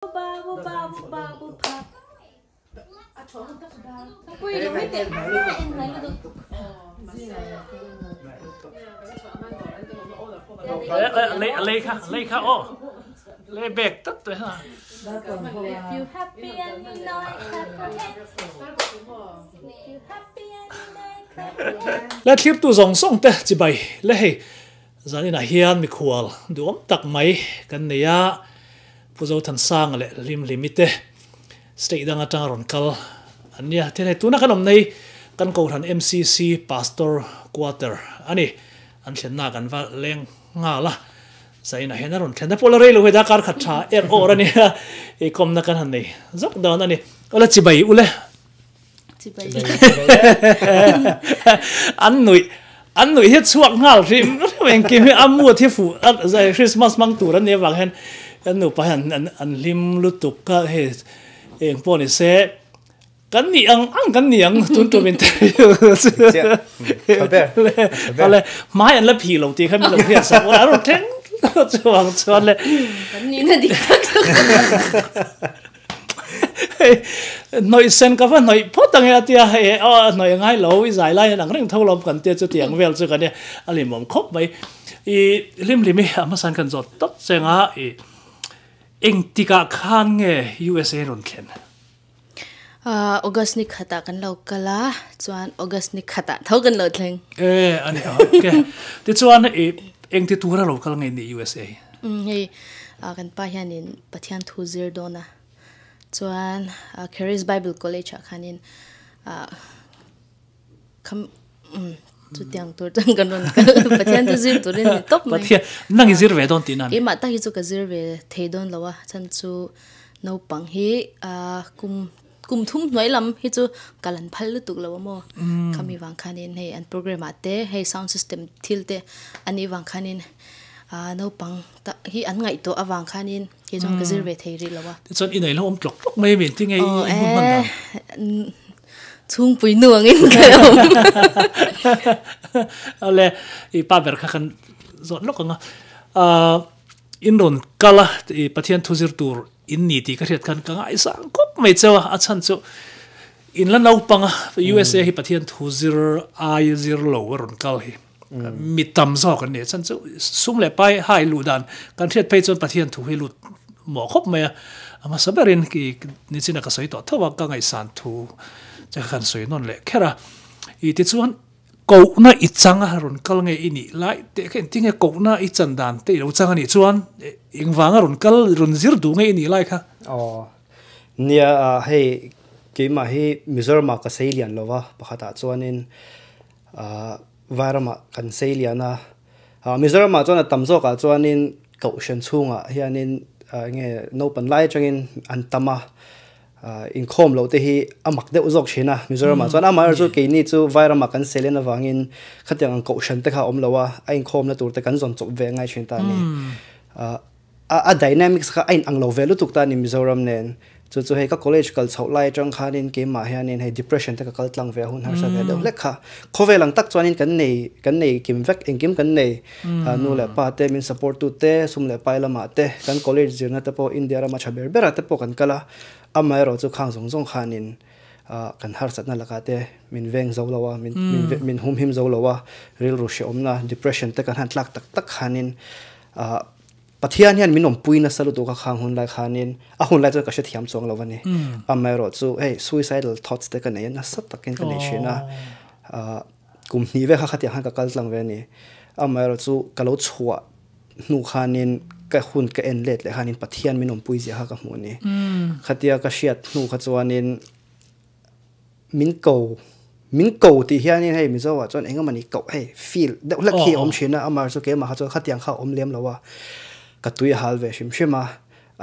Lei kha lei kha aw lei bag tak te ha. La thlir tu zawng zawng te chibai le hei Zaninah hian mikhual duhawm tak mai kan nei a, Pu Zothansanga leh Hlimhlimi te state dang atanga rawn kal an nia. Tin hei tuna kan awm nei kan Kohhran MCC Pastor Quarter a ni. An thlenna kan va leng nghal a, zaninah hian a rawn thlen a pawh la rei lo hei darkar khat tha er awr a nia, i kawmna kan han nei zawk dawn a ni. Awle chibai ule. An nuih an nuih hi chhuak nghal hrim hrim engkim hi a mood hi fuh a Christmas hmang tur an nih avang hian kan nupa hian an an hlim lutuk a hei eng pawh ni se kan nih ang ang kan ni ang tun tum interview chu le hmai an la phih lo tih kha min lo hriat sak a rawn thleng chuvang chuan le kan nihna dik tak tak. Hnawih sen ka va hnawih phawt ang e a tia, hei aw hnawih a ngai lo, i zai lai hian ang reng tho lo kan tia chutiang vel chu kan e a limawm khawp mai. I hlimhlim hi a hmasain kan zawt tawp cheng a, i engtikah khan nge USA rawn thlen? August ni khatah kan lo kal a, chuan August ni khatah tho kan lo thleng. E a ni ok. Tichuan i engti tura lo kal nge ni USA? Hei kan pa hianin Pathian thu zir dawn a. Chuan Charis Bible College ah khanin kham chutiang tur chuan kan rawn kal Pathian chu zir turin ni tawp mai. Pathian nang i zir ve dawn tihna a ni. Keimah tak hi chu ka zir ve thei dawn lo a, chhan chu naupang hi kum kum thum hnuai lam hi chu kal an phal lutuk lo a maw. Khami vang khanin hei an program ah te hei sound system thil te anih vang khanin naupang tak hi an ngaihtuah avang khanin Kei chuan ka zir ve thei rih lo a. Tichuan i nei lo awm tlawk tlawk mai a mi tinge i hun hman dan? Chhungpui nu angin ka awm. Awle i pa ber kha kan zawt lawk ang a. In rawn kal a i Pathian thu zir tur in ni tih ka hriat khan ka ngaisang khawp mai cheu a, a chhan chu in la naupang a USA hi Pathian thu zir ai zir lo a rawn kal hi. Mi tam zawk an ni. Chuan chu sum leh pai hai luh dan kan hriat phei chuan Pathian thu hi lut mawh khawp mai a. A hmasa berin i nichina ka sawi tawh tho a, ka ngaihsan thu che kha kan sawi nawn leh kher a. I tichuan kohna i chang a rawn kal nge i nih lai teh kha engtin nge kohna i chan dan te i lo chang a nih chuan engvanga rawn kal rawn zir duh nge i nih lai kha? Aw nia hei keimah hi Mizoramah ka sei lian lo va pakhatah chuanin Ahh Vairamah kan sei lian a, ah Mizoramah chuan a tam zawkah chuanin Kohhran chhungah hianin ah enge naupang lai atangin an tam a, ah inkhawm loh te hi a mak deuh zawk thin a Mizoramah chuan amaherawhchu chu keini chu Vairamah kan sei lian avangin khatiang ang Kohhran te kha a awm lo a, a inkhawmna tur te kan zawn chawp ve ngai thin ta a ni. Ah. A dynamics kha a inang lo ve lutuk ta a ni Mizoram nen. Chu chu hei ka college kal chhoh lai atang khanin keimah hianin hei depression te ka kal tlang ve a hun harsa ve deuh hlek kha. Khawvel ang tak chuanin kan nei kan nei kim vek engkim kan nei. Nu leh pa te min support tu te sum leh pai lamah te kan college zirna te pawh India rama tha ber berah te pawh kan kal a. Amaherawh chu khang zawng zawng khanin kan harsatna lakah te min veng zo lo a min min humhim zo lo a rilru hrehawmna depression te kan han tlak tak tak khanin Pathian hian min awmpui nasa lutuk a khang hun lai khanin a hun lai chuan ka hrethiam chuang lo a ni. Amaherawhchu hei suicidal thoughts te ka nei a nasa takin ka nei thin a, kum hnih vel kha khatiang khan ka kal tlang ve a ni. Amaherawhchu ka lo chhuah hnu khanin ka hun ka en let leh khanin Pathian min awmpui zia kha ka hmuh a ni. Khatia ka hriat hnu kha chuanin Min ko, min ko tih hianin hei Mizo ah chuan engemawni koh hei feel deuh hlek hi a awm thin a, amah chu keimah kha chuan khatiang kha a awm lem lo a, ka tui a hal ve hrim hrim a,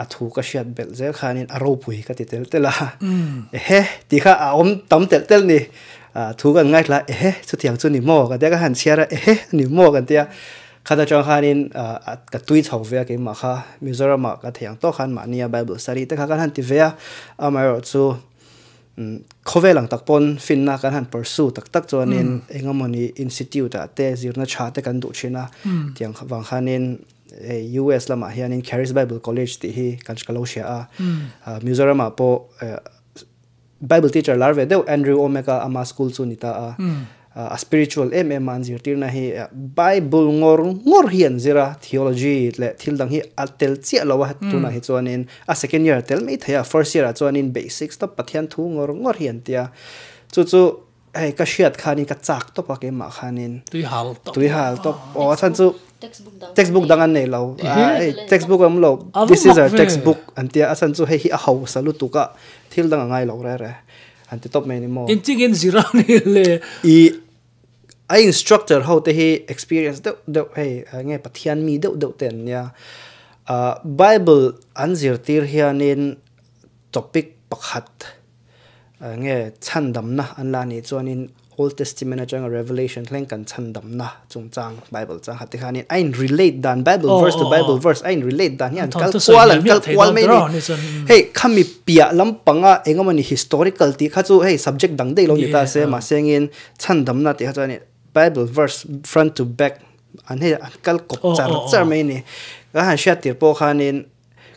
a thu ka hriat belh zel khanin a ropui ka ti tel tel a, ehe tih kha a awm tam telh telh ni, thu kan ngaithla a ehe chutiang chu ni maw ka tia ka han chhiar a ehe a ni maw kan tia, khat atang khanin ka tui chho ve a keimah kha Mizoramah ka thei ang tawk khan mahnia Bible study te kha kan han ti ve a, amaherawhchu Khawvel ang tak pawn finna kan han pursue tak tak chuanin engemawni institute ah te zirna tha te kan duh thin a, tiang vang khanin hei US lamah hianin Charis Bible College tih hi kan ka lo hria a, Mizoramah pawh Bible teacher lar ve deuh Andrew Omega ama school chu ni ta a, a spiritual em em a an zirtirna hi Bible ngawr ngawr hi an zir a, theology leh thil dang hi a tel chiah lo a tunah hi chuanin a second year a tel mai thei a, first year ah chuanin basics tawp Pathian thu ngawr ngawr hi an ti a, chu chu hei ka hriat khanin ka chak tawp a keimah khanin tui hal tawp tui hal tawp aw a chhan chu textbook dang an nei lo hei textbook a awm lo this is our textbook an tia a chhan chu hei hi a hausa lutuk a thil dang a ngai lo rere an ti tawp mai ni maw engtin zira ni le i a instructor ho te hi experience deuh deuh hei nge Pathian mi deuh deuh te an nia bible an zirtir hianin topic pakhat Nge chhandamna an la nih chuanin Old Testament atanga Revelation thleng kan chhandamna chungchang Bible chang khat te khanin a in relate dan Bible verse to Bible verse a in relate dan hi an kal kual an kal kual mai a ni. Hei khami piah lampanga engemawni historical tih kha chu hei subject dang daih lo ni ta se mahse engin chhandamna tih kha chuan Bible verse front to back an hei an kal kawp char char mai a ni. Ka han hriat tir pawh khanin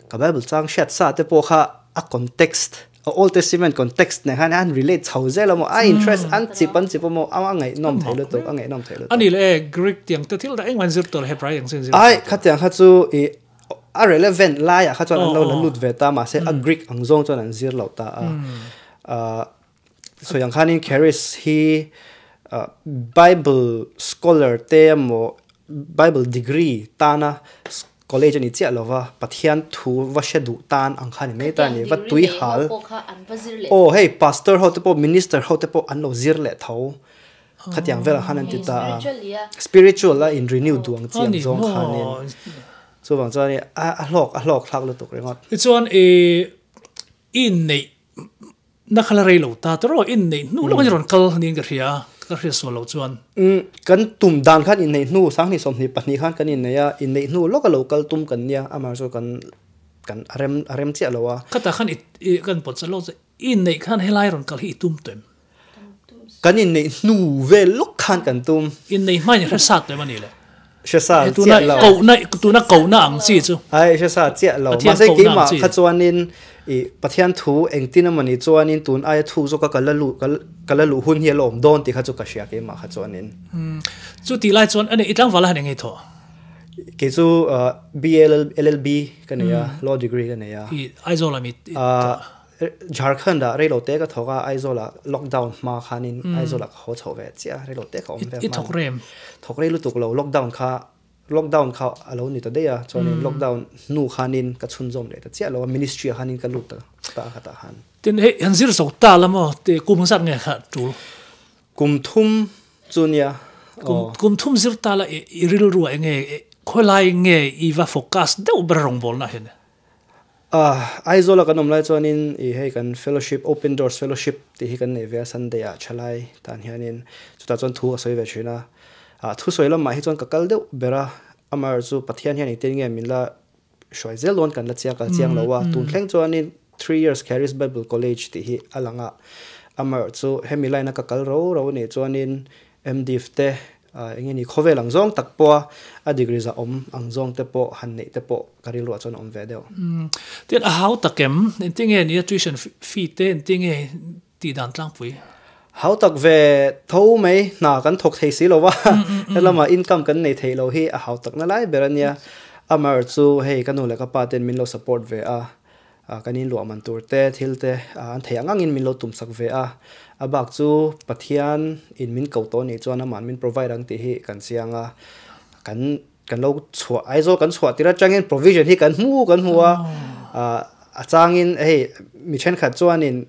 Ka Bible chang hriat sa te pawh kha a context, a Old Testament context nen khan an relate chho zel a maw, a interest an chip an chip a maw, a ngaihnawm thei lutuk, a ngaihnawm thei lutuk. Ani leh e, Greek tiang te thil dah engmah in zir tawh lo, Hebrai ang chu in zir tawh. Ai, khatiang kha chu i a relevant laiah kha chuan an lo la lut ve ta, mahse a Greek ang zawng chuan an zir lo ta a. Sawi ang khanin Charis hi Bible scholar te emaw Bible degree tana college a ni chiah lo va, Pathian thu va hre duh tan ang kha a ni mai ta a ni, va tui hal. Aw hei pastor ho te pawh minister ho te pawh an lo zir leh tho khatiang velah khan an ti ta a, spiritual a in renew duh ang chi ang zawng khanin chuvang chuan a hlawk a hlawk thlak lutuk ringawt. Tichuan i inneih Na kha la rei lo ta tawh rawh, inneih hnu lawk a ni rawn kal niin ka hria, ka hriat sual loh chuan. Umm, kan tum dan khan inneih hnu, 2022 khan kan innei a, inneih hnu lawk a lo kal tum kan nia, amah chu kan kan a rem a rem chiah lo a. Khatah khan i i kan pawt chat lawk chu, i inneih khan helai rawn kal hi i tum tawh em? Kan inneih hnu vel lawk khan kan tum. Inneih hmain i hre sa tawh em a nih le? Hre sa chiah lo. Kohna, tuna kohna ang chi chu. Ai, hre sa chiah lo. Mahse keimah kha chuanin i Pathian thu engtin emawni chuanin tun aia thuk zawka ka la luh, ka la luh hun hi a la awm dawn tih kha chu ka hria keimah kha chuanin. Chu tih lai chuan ani i tlangval a han eng ei thawh? Kei chu BLLB ka nei a, law degree ka nei a. I Aizawl ah mi i thawh? Jharkhand ah reilote ka thawk a, Aizawl ah lockdown hma khanin Aizawl ah ka haw chhoh ve chiah a, reilote ka awm ve hman. I thawk rem? Thawk rei lutuk lo, lockdown kha lockdown kha a lo ni ta daih a, chuanin lockdown hnu khanin ka chhunzawm leh ta chiah lo a, ministry ah khanin ka lut ta ta a khatah khan. Tin hei han zir zo ta la maw, ti kum hmasa nge kha tul? Kum thum chu nia, aw. Kum thum zir ta la i rilru ah enge khawilai nge i va focus deuh ber rawngbawlna hian? Aizawla kan awm lai chuanin ih hei kan fellowship Open Doors Fellowship tih hi kan nei ve a Sunday ah thalai tan hianin chutah chuan thu ka sawi ve thin a, ah thusawi lamah hi chuan ka kal deuh ber a, amaherawhchu chu Pathian hian engtin nge min la hruai zel dawn kan la chiang kal chiang lo a, tun thleng chuanin 3 years Charis Bible College tih hi a lang a, amaherawhchu chu hemi line a ka kal ro ro anih chuanin MDiv te Eng nge ni, khawvel ang zawng tak pawha a degree za awm ang zawng te pawh han neih te pawh ka rilruah chuan a awm ve deuh. Tin, a hau tak em? Engtin nge ni a tuition fee te engtin nge tih dan tlangpui? Hau tak ve tho mai, hna kan thawk thei si lo va, helamah income kan nei theih lo hi a hau takna lai ber a nia. Amar chu hei ka nu leh ka pa ten min lo support ve a, Kan inluah man tur te, thil te an theih ang angin min lo tumsak ve a. A bak chu Pathian in min ko tawh anih chuan amah min provide ang tih hi kan chiang a. Kan kan lo chhuah, Aizawl kan chhuah tir atangin provision hi kan hmu kan hmu a. A changin hei mi thenkhat chuanin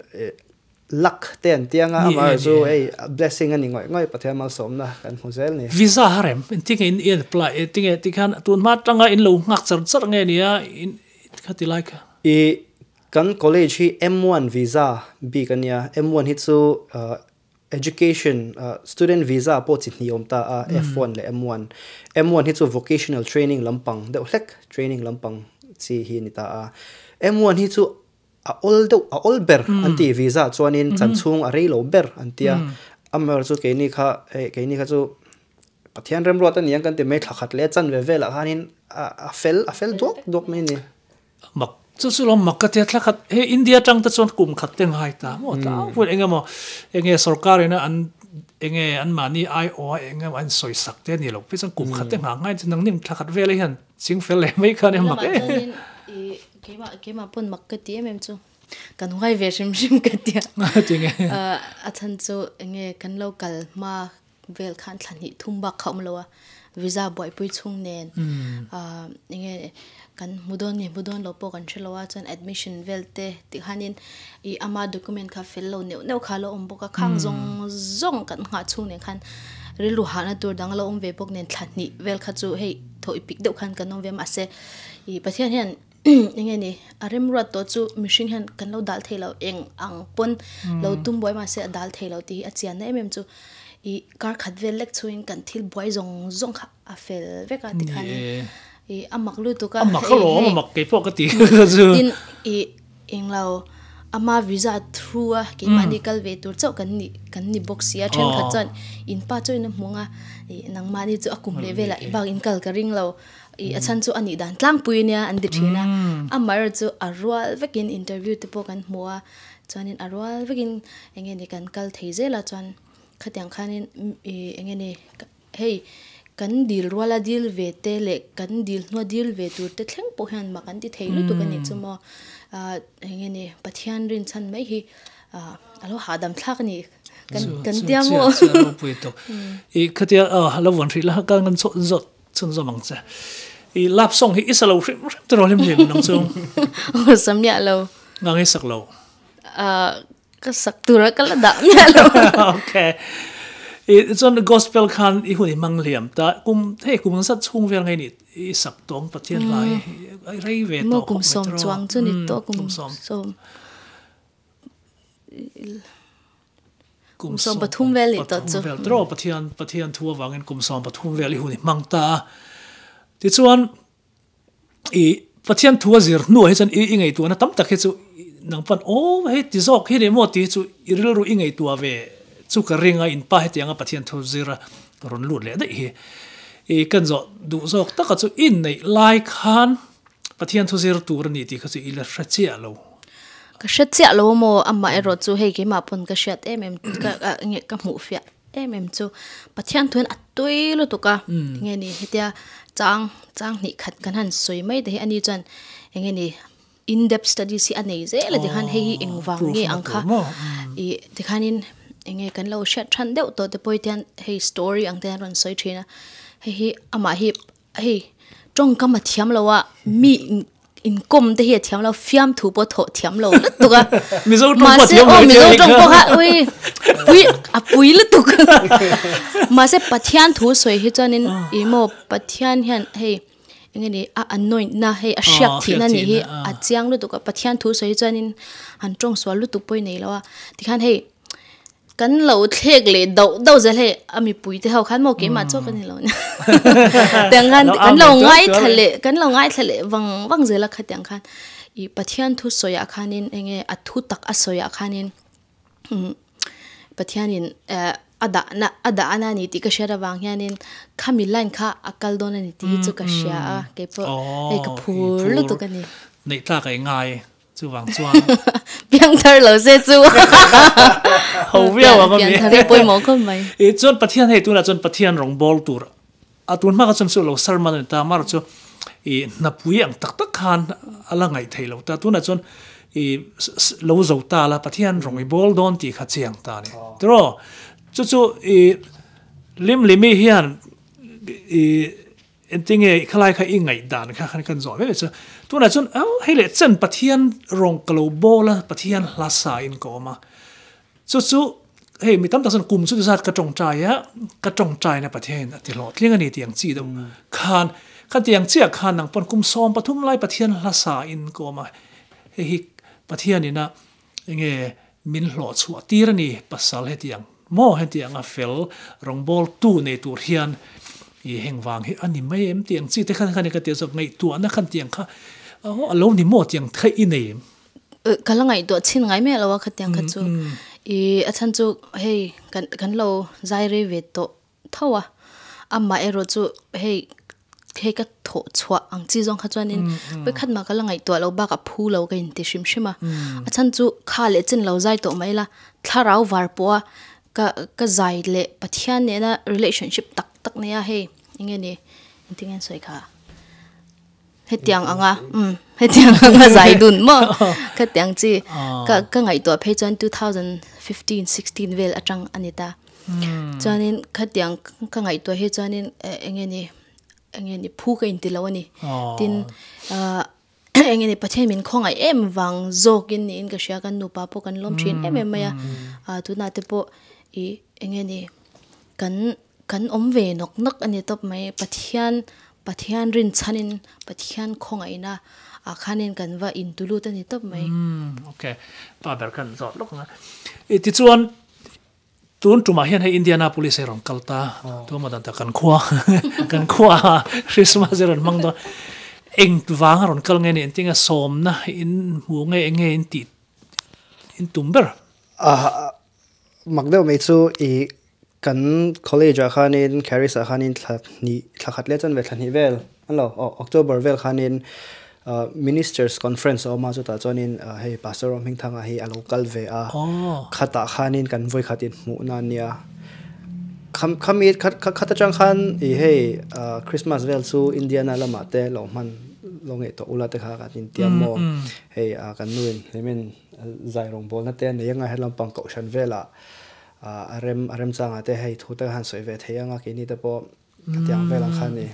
luck te an tiang a, amah chu hei blessing a ni ngawih ngawih Pathian malsawmna kan hmu zel ni. Visa a rem, engtinge in in apply, engtinge tikhan tun hma atanga in lo nghak char char nge nia in Khati lai kha. I kan college hi M1 visa bik a nia, M1 hi chu education student visa pawh chi hnih awm ta a, F1 leh M1. M1 hi chu vocational training lampang deuh hlek training lampang chi hi a ni ta a. M1 hi chu a awl deuh a awl ber an ti visa chuanin chan chhung a rei lo ber an tia. Amaherawhchu keini kha keini kha chu. Pathian remruat a ni ang kan ti mai thla khat leh chan ve velah khanin a fel a fel duak duak mai a ni. Mak chu chu lawm mak ka tia thla khat he India atang te chuan kum khat te ngai ta maw tlangpuiin eng emaw enge sorkar ina an enge an mahni ai aw a eng emaw an sawi sak te a ni lo phei chuan kum khat te nghah ngai chu nang ning thla khat vel hian ching fel leh mai khan eng mak em. Keimah keimah pawn mak ka ti em em chu kan huai ve hrim hrim ka tia a chhan chu enge kan lo kal hma vel khan thla hnih thum bak kha awm lo a, visa buaipui chhung nen ah enge kan hmu dawn nge hmu dawn lo pawh kan hre lo a, chuan admission vel te tih khanin ih ama document kha fel lo neuh neuh kha a lo awm bawk a, khang zawng zawng kan nghah chhung nen khan rilru hahna tur dang a lo awm ve bawk nen thla hnih vel kha chu hei thaw ipik deuh khan kan awm ve a mahse ih Pathian hian Enge ni, a remruat tawh chu mihring hian kan lo dal thei lo, eng ang pawn lo tum buai mahse a dal thei lo tih hi a chianna em em chu ih kar khat vel lek chhuin kan thil buai zawng zawng kha a fel vek a tikhanin ih a mak lutuk a, a mak alawm a mak kei pawh ka ti chu. Tin ih englo ama visa through a keimahni kal ve tur chauh kan nih kan ni bawk si a, thenkhat chuan in pa chu in a hmu ang a ih nangmahni chu a kum leh velah bak in kal ka ring lo. I a chhan chu a nih dan tlangpui nia an ti thin a, amaherawh chu a rual vekin interview te pawh kan hmu a, chuanin a rual vekin eng nge ni kan kal thei zel a, chuan khatiang khanin i eng nge ni hei kan dil ruala dil ve te leh kan dil hnua dil ve tur te thleng pawh hian mak an ti thei lutuk a nih chu maw, ah eng nge ni Pathian rinchhan mai hi ah a lo hahdam thlak a ni kan kan tia maw. I khatia lo vawn hrih la kan kan chawh zawt. Chhunzawm ang che. I love song hi i sa lo hrim hrim tiraw hlim hlim nang chu? Aw sa miah lo. Nga nge sak lo? Ka sak tura ka la dah miah lo. Okay. I chuan gospel khan i hun i hmang hliam ta kum hei kum ang zat chhung vel nge ni i sak tawng Pathian hla hi i rei ve tawh khawp mai tiraw? Kum sawm chuang chu ni tawh kum sawm. Kum 13 vel nih tawh chu. Vel tawh Pathian Pathian thu avangin kum 13 vel i hun i hmang ta a. Tichuan i Pathian thu a zir hnuah hi chuan i i ngaihtuahna tam tak hi chu nang pawn aw hei ti zawk hi ni maw tih hi chu i rilru i ngaihtuah ve chu ka ring a in pa hetianga Pathian thu zir a rawn lut leh daih hi. I kan zawh duh zawk taka chu i neih lai khan Pathian thu zir tur a ni tih kha chu i la hre chiah lo. Ka hre chiah lo maw? Amah erawh chu hei keimah pawn ka hriat em em, ka nge ka hmuh fiah em em chu Pathian thuin a tui lutuk a, enge ni hetia chang chang hnih khat kan han sawi mai te hi ani chuan enge ni in depth studies hi a nei zel a tikhan hei hi engvang nge ang kha ih tikhanin enge kan lo hriat than deuh tawh te pawh hi tian hei story ang te an rawn sawi thin a, hei hi amah hi Hei, tawngkam a thiam lo a, mi inkawm te hi a thiam lo, fiamthu pawh thawh thiam lo lutuk a. Mizo tawng pawh a thiam lo. Mizo tawng pawh kha ui pui a pui lutuk. Mahse Pathian thu sawi hi chuanin ih maw Pathian hian hei eng nge ni a anoint na hei a hriak thihna nih hi a chiang lutuk a, Pathian thu sawi hi chuanin han tawng sual lutuk pawh i nei lo a, tikhan hei Kan lo thlek leh dauh dauh zel hei a mipui te ho khan maw keimah chu ka ni lo nia tiang khan kan lo ngaithla leh kan lo ngaithla leh vang vang zel a khatiang khan ih Pathian thu sawiah khanin eng nge a thu tak a sawiah khanin umm Pathianin eh a dahna a dahna a ni tih ka hriat avang hianin khami line kha a kal dawn a ni tih hi chu ka hria a keipawh hei ka phur lutuk a ni. Neih tlak a i ngai. Chuvang chuan. Piangthar lo se chu. Ho viau ang a mi. Piangthar hi pawimawh khawp mai. I chuan Pathian hei tunah chuan Pathian rawng bawl tur a tun hma kha chuan chu lo sermon a ni ta mar chu i hnapui ang tak tak khan a la ngaih theih lo ta tunah chuan i lo zo ta la Pathian rawng i bawl dawn tih kha chiang ta a ni. Tiraw chu chu i Limlimi hian i Engtinge i khalai kha i ngaihdan kha khan kan zawh ve ve chu. Tunah chuan au hei leh chen Pathian rawng ka lo bawl a, Pathian hla sa in ka awm a. Chu chu hei mi tam tak chuan kum chuti zat ka tawngtai a, ka tawngtaina Pathianin a ti hlawhtling a ni tih ang chi deuh khan, khan tih ang chiah khan nang pawn kum 13 lai Pathian hla sa in ka awm a, hei hi Pathianin a enge min hlawh chhuah tir a ni pasal hetiang maw hetiang a fel rawngbawl tu nei tur hian i heng vang hi a ni mai em tih ang chi te khan khan ka tia zawk ngaihtuahna khan tiang kha aw a lo ni maw tiang kha i nei em? Ka la ngaihtuah chhin ngai miah lo a khatiang kha chu i a chhan chu hei kan kan lo zai rei ve tawh tho a. Amaherawh chu hei hei ka thawh chhuah ang chi zawng kha chuanin vawikhat mah ka la ngaihtuah loh bakah phu lo ka inti hrim hrim a. A chhan chu kha leh chin lo zai tawh mai la, thlarau var pawha ka ka zai leh Pathian nena relationship tak tak nia hei eng nge ni engtin nge an sawi kha hetiang anga umm hetiang anga zai dun maw khatiang chi ka ka ngaihtuah phei chuan 2015 16 vel atang a ni ta chuanin khatiang ka ngaihtuah hi chuanin eng nge ni eng nge ni phu ka inti lo a ni tin ah eng nge ni Pathian min khawngaih em vang zawkin niin ka hria kan nupa pawh kan lawm thin em em mai a ah tunah te pawh ih eng nge ni kan kan awm ve nawk nawk a ni tawp mai Pathian Pathian rinchhanin Pathian khawngaihna ah khanin kan va intulut a ni tawp mai. Umm ok pa ber khan zawt lawk ang a i tichuan Tun tumah hian hei Indianapolis hi a rawn kal ta, tuemaw dan tak kan khua kan khua a Christmas hi a rawn hmang dawn. Eng vang a rawn kal nge ni engtinge sawmna in hmu nge eng nge in tih in tum ber? Ah mak deuh mai chu i kan college ah khanin Charis ah khanin thla hnih thla khat leh chuan ve thla hnih vel an lo aw October vel khanin Ministers Conference a awm a, chutah chuanin hei Pastor Rohmingthanga hi a lo kal ve a, khatah khanin kan vawikhat inhmuhna a nia. Khami khat atang khan i hei Christmas vel chu Indiana lamah te lo hman lo ngeih tawh ula te kha kan intiam maw? Hei kan nuin hlimin zai rawngbawlna te a nei anga helampang kohhran velah a rem a remchangah te hei thu te kha han sawi ve thei anga keini te pawh Khatiang vel ang kha a ni.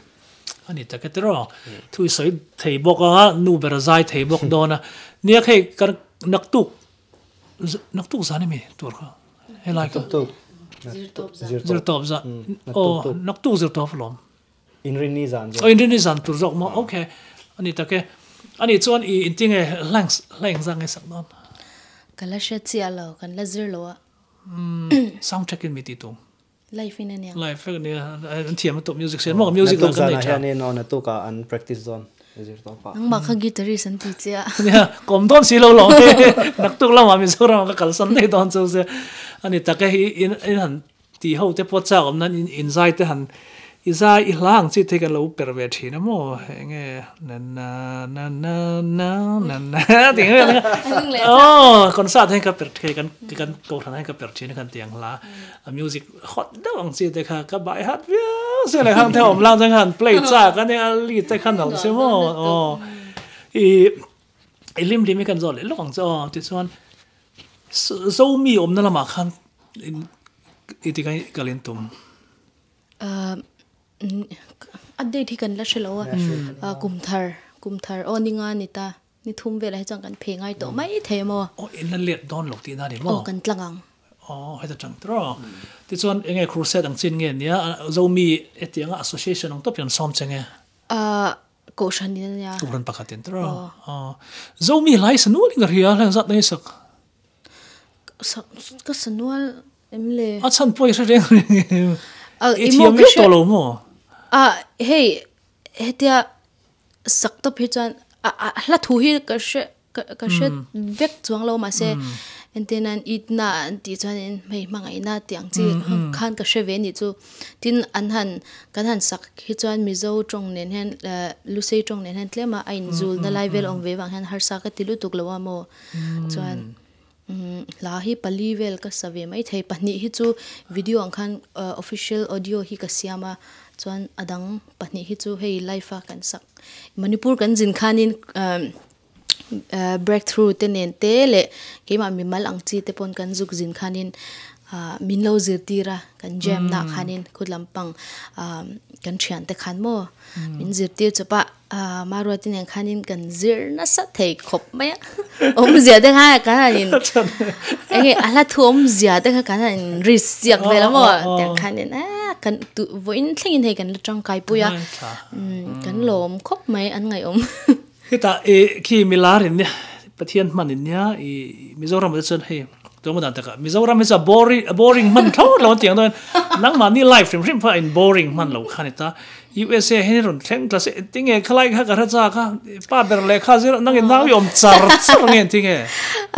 A ni tak e tiraw. Thu i sawi thei bawk a, nu ber a zai thei bawk dawn a. Nia hei kan naktuk, naktuk zan emi tur kha helai kha. Naktuk. Zirtawp zan. Zirtawp zan. Aw naktuk zirtawp alawm. Inrinni zan zawk. Aw inrinni zan tur zawk maw ok. A ni tak e. A nih chuan i intinge hlang hlang zan nge sak dawn. Ka la hre chiah lo, kan la zir lo a. Sound check in mi tih tum. Live in a nia. Live vek a nia. An thiam lutuk music siam maw music lah kan nei tha. Naktuk zanah hianin aw naktuk ah an practice dawn zir tawp ah. Nangmah kha guitarist an ti che a. Nia kawm dawn si lo lawng he naktuk lamah Mizoram ah ka kalsan daih dawn chu se a ni tak e hi in in han ti ho te pawh chak awm nan in in zai te han i zai i hla ang chi te hi kan lo per ve thin a maw enge na na na na na na na tih ang vel kha aw concert hian ka per thei kan kan kohhran ah hian ka per thin a kan ti ang hla. A music hot deuh ang chi te kha ka bai hat viau se le khang te awm lang chuan khan play chak a nia lead te khan lo se maw aw i i lim lim hi kan zawh leh lawk ang che aw tichuan Zomi awmna lamah khan i ti khan kal in tum. A date hi kan la hre lo a kum thar kum thar aw ni nga ni ta. Ni thum velah hi chuan kan phei ngai tawh mai thei maw? Aw, in la let dawn lo tihna a ni maw? Aw, kan tlang ang. Aw, heta tang tawh rawh. Tichuan eng nge crusade ang chin nge nia, Zomi hetianga association ang tawp hian sawm che nge? Ahh, Kohhran in a nia. Kohhran pakhat in tawh rawh. Aw. Zomi hlai sanual in ka hria, hleng zat nge sak? Ka sanual em le? A chhan pawh i hre reng reng em? I thiam viau tawh lo maw? Ah, hei, hetia sak tawp hi chuan a a hla thu hi ka hre ka hre vek chuang lo mahse entirnan itna an tih chuanin hmei hmangaihna tih ang chi khan ka hre ve anih chu tin an han kan han sak hi chuan mizo tawng nen hian eh lusei tawng nen hian tlem a a inzulna lai vel awm ve vang hian harsa ka ti lutuk lo a maw chuan umm hla hi pali vel ka sa ve maithei pahnih hi chu video ang khan official audio hi ka siam a chuan a dang pahnih hi chu hei live a kan sak Manipur kan zin khanin breakthrough te nen te leh keimah mimal ang chi te pawn kan zuk zin khanin min lo zirtir a kan jam nah khanin khut lampang kan thian te khan maw min zirtir chawp a. Maruati nen khanin kan zir nasa thei khawp mai a, awmzia te kha kan han in enge a hla thu awmzia te kha kan han in risk chiak vel a maw tiang khanin a kan tu vawiin thlengin hei kan la tangkai pui a kan lawm khawp mai an ngaihawm. Hetah i khi milar in nia Pathian hman in nia i Mizoram ah te chuan hei tuemaw dan takah Mizoram hi chu a boring a boring hman thlawt lo an tih ang dawn nangmahni life hrim hrim pawh a in boring hman lo kha a ni ta. USA hi rawn thleng tla se tinge khalai kha ka hre chak a pa ber leh kha zir nangin nau i awm char char nge tinge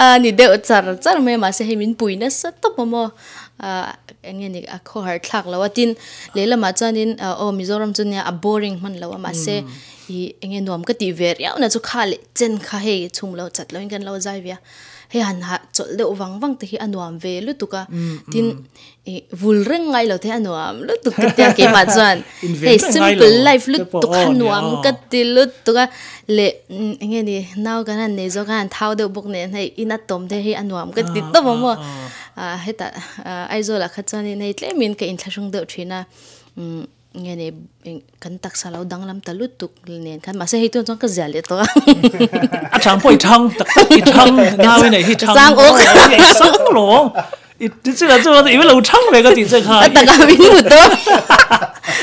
a ni deuh char char mai mahse hei min pui nasa tawp a maw Eng nge ni a khawhar thlak lo a tin lehlamah chuanin aw Mizoram chu nia a boring hman lo a mahse ih eng nge nuam ka tih ve riau na chu kha leh chen kha hei chhum lo chat loin kan lo zai ve a hei han hah chawlh deuh vang vang te hi a nuam ve lutuk a tin ih vul reng ngai lo te hi a nuam lutuk ka tia keimah chuan hei simple life lutuk kha nuam ka ti lutuk a leh eng nge ni nau kan han nei zawk a han thau deuh bawk nen hei ina tawm te hi a nuam ka ti tawp a maw. Hetah Aizawl ah kha chuanin hei tlemin ka inthlahrung deuh thin a, umm nge ni kan taksa lo danglam ta lutuk nen khan mahse hei tun chuan ka zia leh tawh a. A chang pawh i thang tak tak i thang nau i neih hi thang Sang awk sang lawng i ti chilah chuan i lo thang ve ka tih che kha. A takah min hmu tawh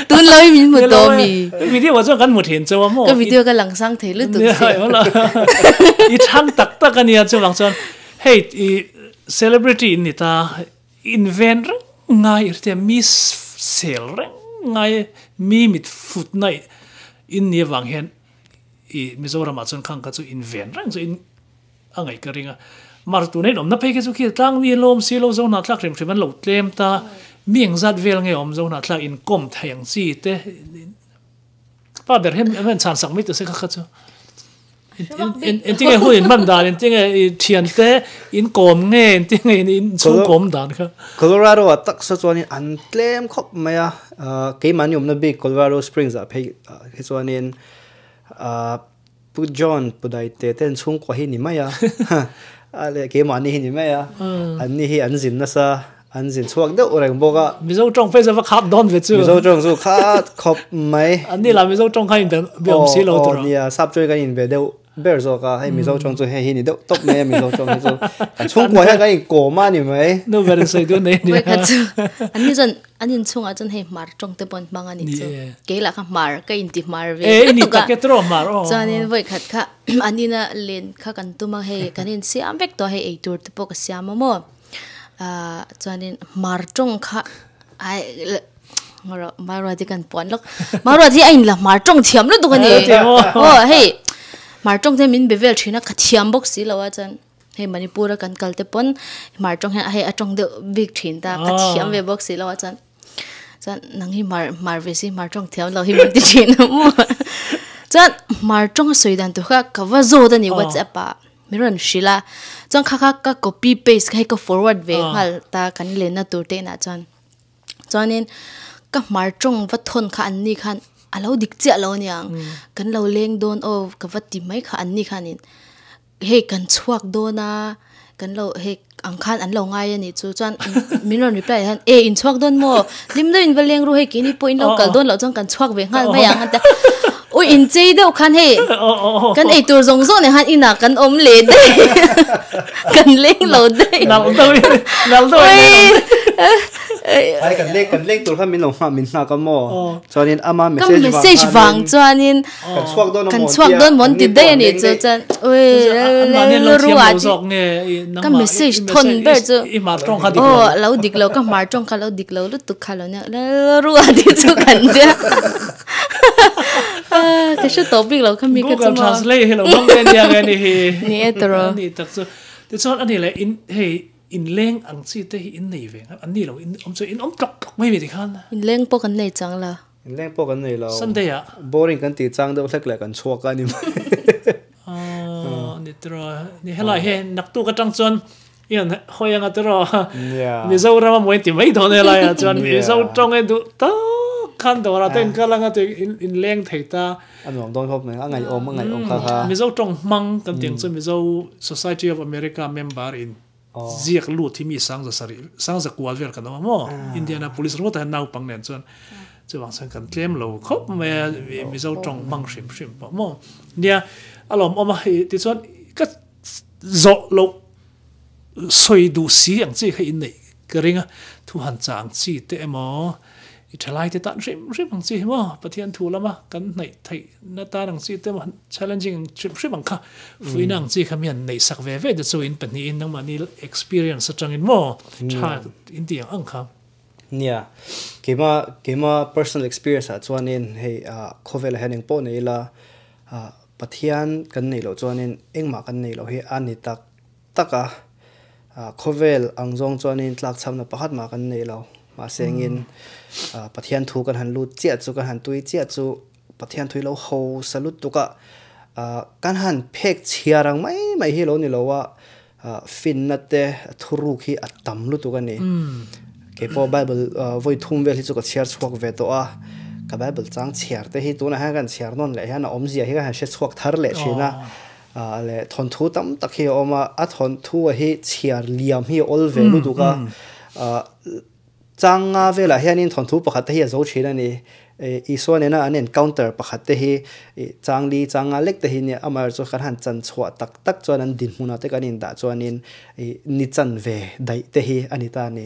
tun lo i min hmu tawh mi. Video ah chuan kan hmu thin chauh a maw. Ka video ka lang sang thei lutuk si. I thang tak tak a nia chuvang chuan hei i Celebrity in ni ta, in ven reng ngai i hriat a, mi sel reng ngai, mi mit fut na in ni avang hian i Mizoram ah chuan khang kha chu in ven reng chu in a ngaih ka ring a. Mar tuna in awmna phei khi chu khi tlang mi lawm si lo zo hnahthlak hrim hrim an lo tlem ta, mi engzat vel nge awm zo hnahthlak inkawm thei ang chi te pa ber hian an chhan sak mai ta se kha kha chu. Engtinge hun in hman dan, engtinge i thiante in kawm nge, engtinge in chhung kawm dan kha. Colorado ah taksa chuanin an tlem khawp mai a, keimahni awmna bik Colorado Springs ah phei hi chuanin Pu John Pu Daite te an chhungkua hi ni mai a, a leh keimahni hi ni mai a, anni hi an zin nasa. An zin chhuak deuh reng bawk a. Mizo tawng phei chu va khap dawn ve chu. Mizo tawng chu khat khawp mai. An ni lah Mizo tawng kha in be awm si lo tur a. Aw nia, sap chuan kan inbe deuh ber zawk a, hei Mizo tawng chu hei hi ni deuh tawp mai a Mizo tawng hi chu. Kan chhungkua hian kan inkawm a ni mai. Nu ber in sawi dun nei nia. Vawikhat chu an ni chuan an inchhungah chuan hei hmar tawng te pawh an hmang a ni chu. Kei lah kha hmar ka inti hmar ve lutuk a. Chuanin vawikhat kha an ina len kha kan tum a hei kan insiam vek tawh a hei eitur te pawh ka siam a maw. Ahh chuanin hmar tawng kha ai Maruati kan puan lawk Maruati hi a inla hmar tawng thiam lutuk a ni aw hei hmar tawng te min be vel thin a ka thiam bawk si lo a chuan hei Manipur a kan kal te pawn hmar tawng hian hei a tawng deuh bik thin ta ka thiam ve bawk si lo a chuan chuan nang hi hmar hmar ve si hmar tawng thiam lo hi min ti thin a maw chuan hmar tawng a sawi dan tur kha ka va zawt a ni WhatsApp ah. Min rawn hrilh a, chuan kha kha ka copy paste kha hei ka forward ve nghal ta kan lenna tur te inah chuan. Chuanin ka hmar tawng va thawn kha an ni khan a lo dik chiah lo aniang, kan lo leng dawn aw ka va ti mai kha an ni khanin hei kan chhuak dawn a, kan lo hei ang khan an lo ngai a nih chu. Chuan min rawn reply hian e in chhuak dawn maw? Hlim deuhin va leng ru hei keini pawh in lo kal dawn loh chuan kan chhuak ve nghal mai ang a ti a. Ui in chei deuh khan hei kan ei tur zawng zawng nen khan inah kan awm leh daih kan leng lo daih. Nal deuh in nal deuh in Ai kan leng kan leng tur khan min lo nghak min nghak a maw? Chuanin ama Ka message vang chuanin kan chhuak dawn kan chhuak dawn mawn ti daih a nih chu chuan ui lalruah ka message thawn ber chu aw lo dik lo ka hmar tawng kha lo dik lo lutuk kha lo nia lalruah tih chu kan tia ka hre tawh bik lo kha mi ka chu maw translate hi lo hmang ve nia nge ni hi ni e tawrh ni tak chu tichuan ani leh in hei Inleng ang chi te hi in nei ve ngam, an ni lo in awm chu in awm tlawk tlawk mai mai ti khan. Inleng pawh kan nei chang la. Inleng pawh kan nei lo. Sunday ah. Boring kan tih chang deuh hlek leh kan chhuak a ni mai. Aw ni tiraw, ni helai hi naktuk atang chuan i han hawi anga tiraw. Mizoram a mawi ti mai dawn helai ah chuan Mizo tawng e duh tawk khan dawrah te in kal anga ti inleng thei ta. A nuam dawn khawp mai, a ngaihawm a ngaihawm kha kha. Mizo tawng hmang kan tih ang chu Mizo Society of America member in ziak lut hi mi sangza sarih sangza kual vel kan awm a maw Indianapolis ringawt ah hian naupang nen chuan chuvang chuan kan tlem lo khawp mai a Mizo tawng hmang hrim hrim pawh maw nia a lawmawm a hei tichuan ka zawh loh sawi duh si ang chi kha inneih ka ring a thu han chah ang chi te emaw i thalai te tan hrim hrim ang chi hi maw Pathian thu lama kan hnaih theih na tan ang chi te emaw challenging ang hrim hrim ang kha fuihna ang chi kha mi han neih sak ve ve te chu in pahnihin nangmahni experience atangin maw tha in tih ang ang kha. Nia, keima keima personal experience ah chuanin hei ah khawvelah hian engpawh nei ila ah Pathian kan neih loh chuanin engmah kan neih loh hi a ni tak tak a. Khawvel ang zawng chuanin tlakchhamna pakhat mah kan nei lo. Mahse engin Pathian thu kan han lut chiah chu, kan han tui chiah chu Pathian thui lo hausa lutuk a, kan han phek chhiar ang mai mai hi lo ni lo a, finna te thuruk hi a tam lutuk a ni. Keipawh Bible vawi thum vel hi chu ka chhiar chhuak ve tawh a, ka Bible chang chhiar te hi tunah hian kan chhiar nawn leh hian a awmzia hi ka han hre chhuak thar leh thin a, leh thawnthu tam tak hi a awm a, a thawnthu a hi chhiar liam hi a awl ve lutuk a, Chang nga velah hianin thawnthu pakhat te hi a zo thin a ni. Isua nena an encounter pakhat te hi chang li, chang nga lek te hi nia. Amaherawhchu kan han chan chhuah tak tak chuan an dinhmunah te kan indah chuanin ni chan ve daih te hi a ni ta a ni.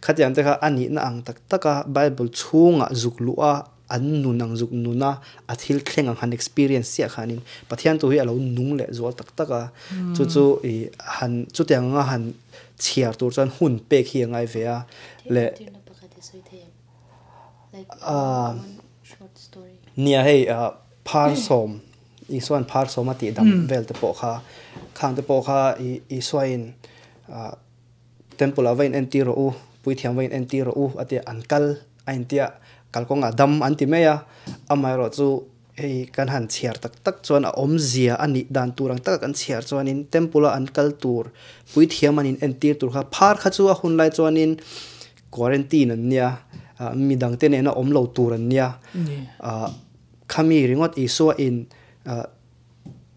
Khatiang te kha a nihna ang tak taka Bible chhungah zuk luh a, an nun ang zuk nuna a thil thleng ang han experience chiah khanin Pathian tu hi a lo nung leh zual tak tak a. Chu chu han chutiang anga han chhiar tur chuan hun pek hi a ngai ve a le nia hei phar sawm Isua'n phar sawm a tih dam vel te pawh kha khang te pawh kha Isuain temple ah va in entir rawh u puithiam va in entir rawh u a tia an kal a intia kalkawngah dam an ti mai a amaherawh chu Hei kan han chhiar tak tak chuan a awmzia a nih dan tur ang taka kan chhiar chuanin temple a an kal tur puithiam an in entir tur kha phar kha chu a hun lai chuanin quarantine an nia midang te nena awm lo tur an nia khami ringawt Isua in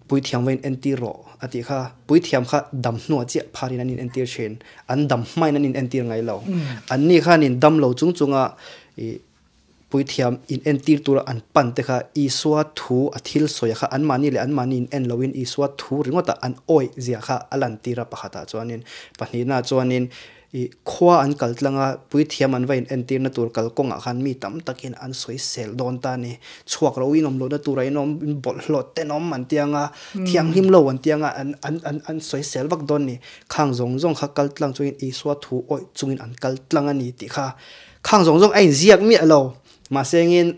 puithiam va in entir rawh a tih kha puithiam kha dam hnuah chiah pharin an in entir thin an dam hmain an in entir ngai lo an ni khanin dam lo chung chunga ih Puithiam in entir tura an pan te kha Isua thu a thil sawi kha anmahni leh anmahni in en loin Isua thu ringawtah an awih zia kha a lantir a pakhatah chuanin pahnihnaah chuanin ih khua an kal tlang a puithiam an va in entirna tur kalkawngah khan mi tam takin an sawi sel dawn ta a ni. Chhuak lo in awm lohna tura in awm in bawlhhlawh tenawm an ti anga thianghlim lo an ti anga an an an an sawi sel vak dawn a ni. Khang zawng zawng kha kal tlang chungin Isua thu awih chungin an kal tlang a ni tih kha Khang zawng zawng a inziak miah lo. Mahse engin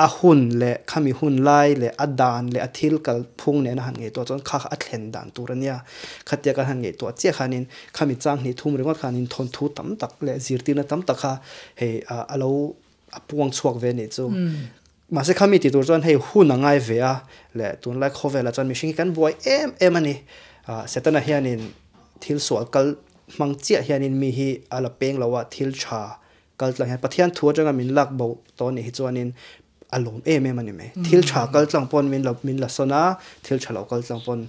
a hun leh khami hun lai leh a dan leh a thil kal phung nena han ngaihtuah chuan kha kha a thlen dan tur a nia. Khatia kan han ngaihtuah chiah khanin khami chang hnih thum ringawt khanin thawnthu tam tak leh zirtirna tam tak kha hei a lo a puang chhuak ve anih chu. Mahse khami tih tur chuan hei hun a ngai ve a leh tunlai khawvelah chuan mihring hi kan buai em em a ni. Setana hianin thil sual kal hmang chiah hianin mi hi a la peng lo a, thil tha kal tlang hian Pathian thu atanga min lak bo tawh anih hi chuanin a lawm em em a ni mai. Thil tha kal tlang pawn min la min la sawn a, thil tha lo kal tlang pawn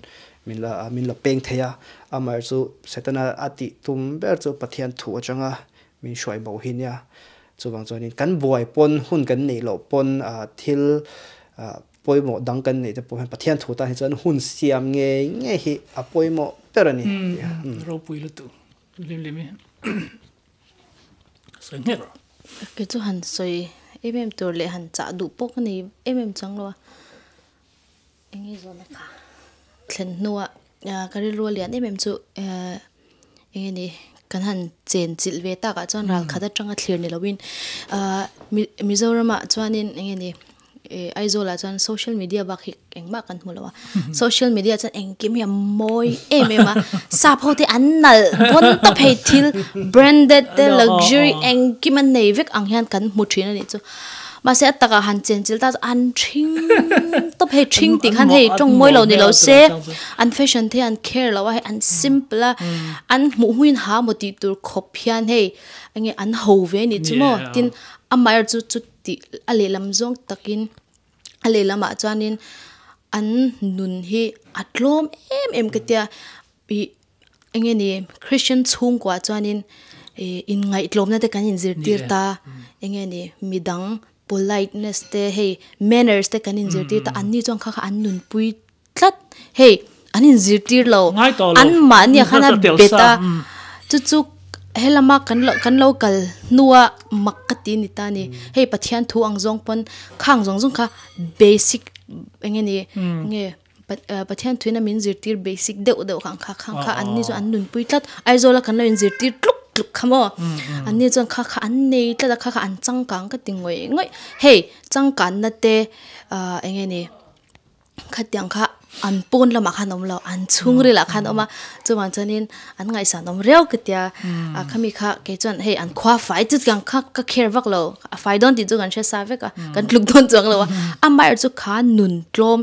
min la min la peng thei a. Amaherawhchu chu Setana a tih tum ber chu Pathian thu atanga min hruai bo hi nia. Chuvang chuanin kan buai pawn hun kan neih loh pawn thil pawimawh dang kan neih te pawh hian Pathian thu tan hi chuan hun siam ngei ngei hi a pawimawh ber a ni. Ropui lutuk lim lim i sawi nghek rawh. Kei chu han sawi em em tur leh han chah duh pawh ka nei em em chang lo a. Enge zawhna kha thlen hnuah ka rilru a lian em em chu enge ni kan han chen chilh ve takah chuan ral khat atanga thlir ni loin Mizoramah chuanin enge ni Aizawlah chuan social media bak hi engmah kan hmu lo a social media chuan engkim hi a mawi em em a sap ho te an nalh pawn tawp hei thil branded te luxury engkim an nei vek ang hian kan hmu thin a nih chu. Mahse a takah han chenchilh ta chu an ṭhing tawp hei ṭhing tih khan hei tawng mawi lo ni lo se an fashion te an care lo a hei an simple a an hmuh hmuin ha maw tih tur khawp hian hei enge an ho ve a nih chu maw tin amaherawh chu chuti a lehlam zawng takin a lehlamah chuanin an nun hi a tlawm em em ka tia ih enge ni Christian chhungkua chuanin ih inngaihtlawmna te kan inzirtir ta enge ni midang politeness te hei manners te kan inzirtir ta anni chuan kha kha an nunpui tlat hei an inzirtir lo an mahni ah khan a bet a chu chu helama kan lo kan lo kal hnua mak ka ti ni ta ni hei Pathian thu ang zawng pawn khang zawng zawng kha basic enge ni enge. Pathian thuina min zirtir basic deuh deuh kha ang kha khang kha anni chuan an nunpui tlat Aizawla kan lo inzirtir tluk tluk kha maw anni chuan kha kha an nei tlat a kha kha an changkang ka ti ngawih ngawih hei changkanna te ah eng nge ni khatiang kha. an pawn lamah khan awm lo an chhungril ah khan awm a chuvang chuanin an ngaihsan awm riau ka tia a khami kha kei chuan hei an khua fai chu tiang kha ka care vak lo a fai dawn tih chu kan hre sa vek a kan tluk dawn chuang lo a amaherawhchu chu kha nun tlawm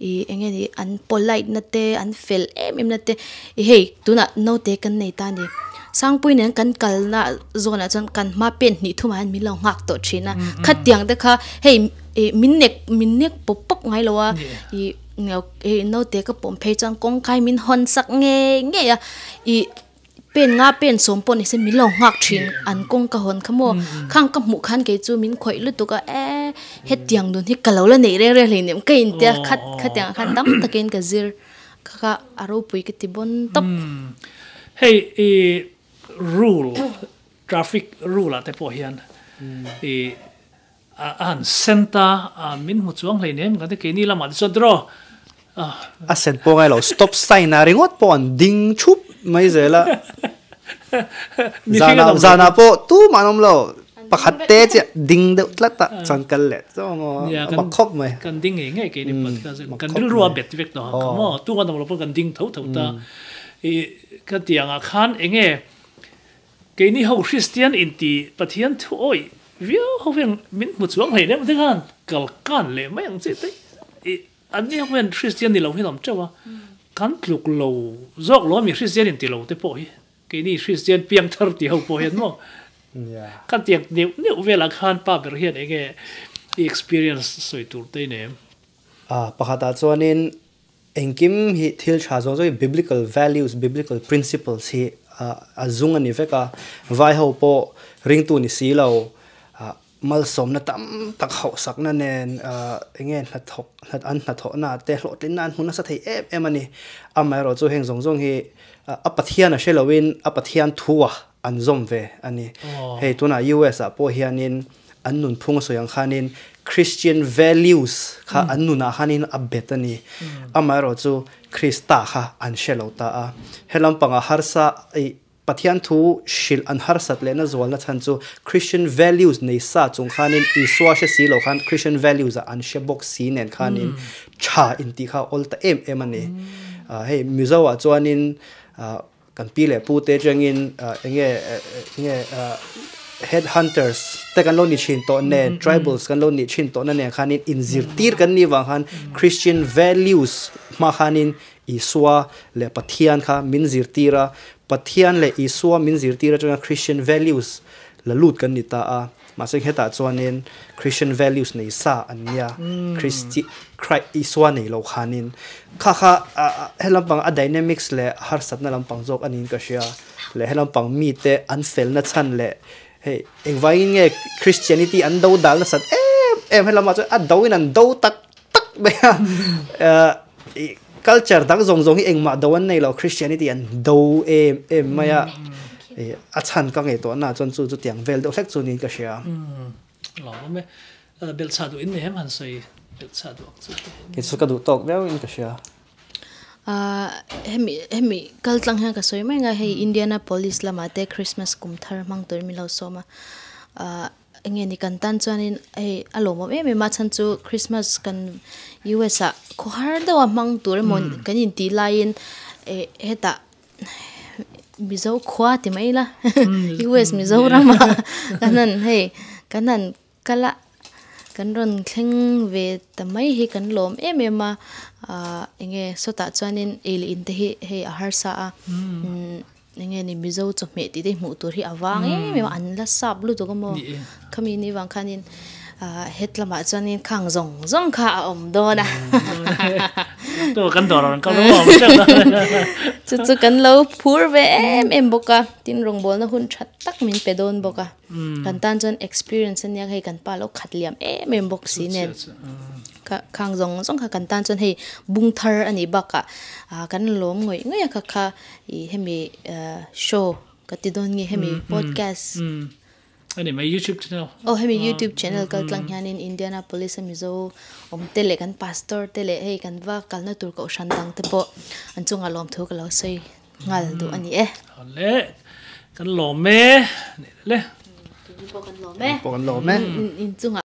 ih eng nge ni an polite na te an fel em em na te ih hei tunah naute kan nei ta a ni Sangpui nen kan kalna zawnah chuan kan hma pen hnih thumah hian min lo nghak tawh thin a khatiang te kha hei ih min nek min nek pawp pawp ngai lo a ih hei naute ka pawm phei chuan kawngkai min hawn sak ngei ngei a ih pen nga pen sawm pawh ni se min lo nghak thin an kawng ka hawn kha maw khang ka hmuh khan kei chu min khawih lutuk a e hetiang nun hi ka lo la neih reng reng hleinem ka intia khat khatiang ah khan tam takin ka zir kha kha a ropui ka ti bawn tawp. Hei i rule traffic rule ah te pawh hian i A han sen ta a, min hmu chuang hleinem kan ti keini lamah te chuan tiraw. A sen pawh ngai lo, stop sign ah ringawt pawh an ding thup mai zel a. Zanah zanah pawh tumah an awm lo, pakhat te chiah ding deuh tlat a chuan kal leh chu a mak khawp mai. Kan ding ngei ngei keini pawh kan rilru a bet vek tawh ang maw, tumah an awm lo pawh kan ding tho tho ta. I ka tiangah khan enge Keini ho Kristian inti Pathian thu awih viau ho hian min hmu chuang hlei lem te khan kal kan leh mai ang chi te i an ni ho hian Kristian ni lo hian awm teuh a, kan tluk lo zawk lo ami Kristian inti lo te pawh hi keini Kristian piangthar ti ho pawh hian maw kan tiang neuh neuh velah khan pa ber hian enge i experience sawi tur te i nei em? A pakhatah chuanin Engkim hi thil tha zawng zawng hi biblical values, biblical principles hi a zung a ni vek a. Vai ho pawh ringtu ni si lo, malsawmna tam tak hauhsakna nen eng nge hnathawk an hnathawhna te hlawhtlinna an hmu nasa thei em em a ni. Amaherawh chu heng zawng zawng hi a Pathian a hre loin a Pathian thua an zawm ve a ni. Hei tunah US ah pawh hianin an nunphung a sawi ang khanin Christian values kha an nunah khanin a bet a ni. Amaherawh chu Krista kha an hre lo ta a. He lampangah harsa ih Pathian thu hrilh an harsat lehna zualna chhan chu Christian values nei sa chung khanin Isua hre si lo khan Christian values ah an hre bawk si nen khanin tha intih kha a awl ta em em a ni. Hei Mizo ah chuanin Kan pi leh pu te atangin enge enge head hunters te kan lo ni thin tawh nen tribals kan lo nih thin tawh na nen khanin inzirtir kan nih vang khan Christian values hma khanin Isua leh Pathian kha min zirtir a, Pathian leh Isua min zirtir atanga Christian values la lut kan ni ta a. Mahse hetah chuanin Christian values nei sa an nia, Christi, Christ, Isua nei lo khanin kha kha he lampang a dynamics leh harsatna lampang zawk a niin ka hria leh he lampang mite an felna chhan leh hei engvangin nge Christianity an do dal nasat em em he lamah chuan a do in an do tak tak mai a, culture dang zawng zawng hi engmah do an nei lo Christianity an do em em mai a a chhan ka ngei tawh na chuan chu chutiang vel deuh hlek chu niin ka hria. Lo awm e. Belhchhah duh in nei em han sawi belhchhah duh ang chu te. Kei chu ka duh tawk viau in ka hria. Hemi hemi kal tlang hian ka sawi mai ang a hei Indianapolis lamah te Christmas kum thar hmang turin min lo sawm a. Enge ni kan tan chuanin hei a lawmawm em em a chhan chu Christmas kan US ah khawhar deuha hmang tur emaw kan intih laiin eh hetah Mizo khua ti mai ila US Mizoram ah kan han hei kan han kal a kan rawn thleng ve ta mai hi kan lawm em em a ah enge sawtah chuanin ei leh in te hi hei a harsa a. Enge ni Mizo chawhmeh tih te hi hmuh tur hi a vang em em a, an la sap lutuk a maw? Khami ni vang khanin het lamah chuanin khang zawng zawng kha a awm dawn a. Kan dawr a rawn kal ruam teuh a. Chu chu kan lo phur ve em em bawk a, tin rawngbawlna hun tha tak min pe dawn bawk a. Kan tan chuan experience ania hei kan pa lo khat liam em em bawk si nen. Khang zawng zawng kha kan tan chuan hei bung thar a nih bakah kan lawm ngawih ngawih a kha kha. I hemi show ka ti dawn nge hemi podcast. Ani mai YouTube channel. Oh hemi YouTube channel kal tlang hianin Indianapolis a Mizo awm te leh kan pastor te leh hei kan va kalna tur kohhran dang te pawh an chungah lawmthu ka lo sawi nghal duh a ni e. Awle kan lawm e. Le. Tuni pawh kan lawm e. Pawh kan lawm e. In chungah.